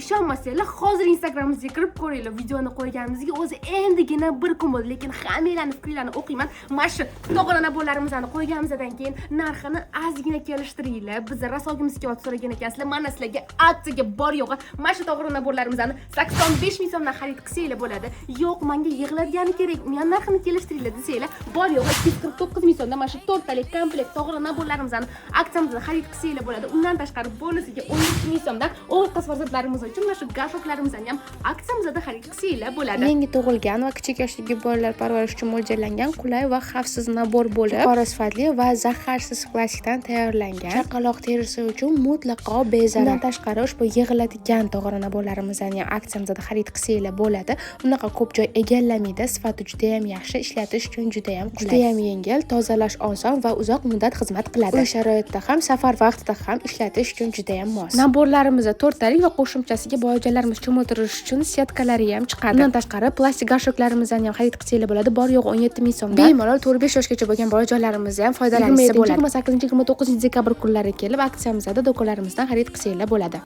Ishonmasanglar, hozir Instagramimizga kirib ko'ringlar. Videoni qo'yganimizga o'zi endigina bir kun bo'ldi, lekin hammanglarni fikringlarni o'qiyman. Mana shu tog'ora набор larimizni qo'yganimizdan keyin narxini ozgina kelishtiringlar. Biz rasogimiz kelyapti so'ragan ekansizlar. Mana sizlarga aksiyaga bor yo'g'i mana shu tog'ora набор larimizni 85 000 so'mdan xarid qilsanglar bo'ladi. Yo'q, manga yig'iladigani kerak, uni ham narxini kelishtiringlar desanglar, bor yo'g'i 249 000 so'mdan mana shu to'rttalik komplekt tog'ora набор larimizni aksiyamizda xarid qilsanglar bo'ladi. Undan tashqari, bonusiga 17 000 so'mdan o'g'il qiz farzandlarimiz uchun mana shu горшок larimizni ham aksiyamizda xarid qilsanglar bo'ladi. Yangi tug'ilgan va kichik yoshdagi bolalar parvarishi uchun mo'ljallangan qulay va xavfsiz набор bo'lib, yuqori sifatli va zaharsiz plastikdan tayyorlangan. Chaqaloq terisi uchun mutlaqo bezarar. Undan tashqari, ushbu yig'iladigan tog'ora набор larimizni ham aksiyamizda xarid qilsanglar bo'ladi. Unaqa ko'p joy egallamaydi, sifati juda ham yaxshi, ishlatish uchun juda ham qulay. Juda ham yengil, tozalash oson va uzoq muddat xizmat qiladi. Uy sharoitida ham, safar vaqtida ham ishlatish uchun juda ham mos. Набор larimiz to'rttalik va qo'shimchasiga bolajonlarimiz cho'miltirish uchun setkalari ham chiqadi. Undan tashqari, plastik горшок larimizni ham xarid qilsanglar bo'ladi. Bor yo'g'i 17 000 so'mdan. Bemalol 4-5 yoshgacha bo'lgan bolajonlarimizni ham foydalanishsa bo'ladi. 28, 29 dekabr kunlari kelib aksiyamizda do'konlarimizdan xarid qilsanglar bo'ladi.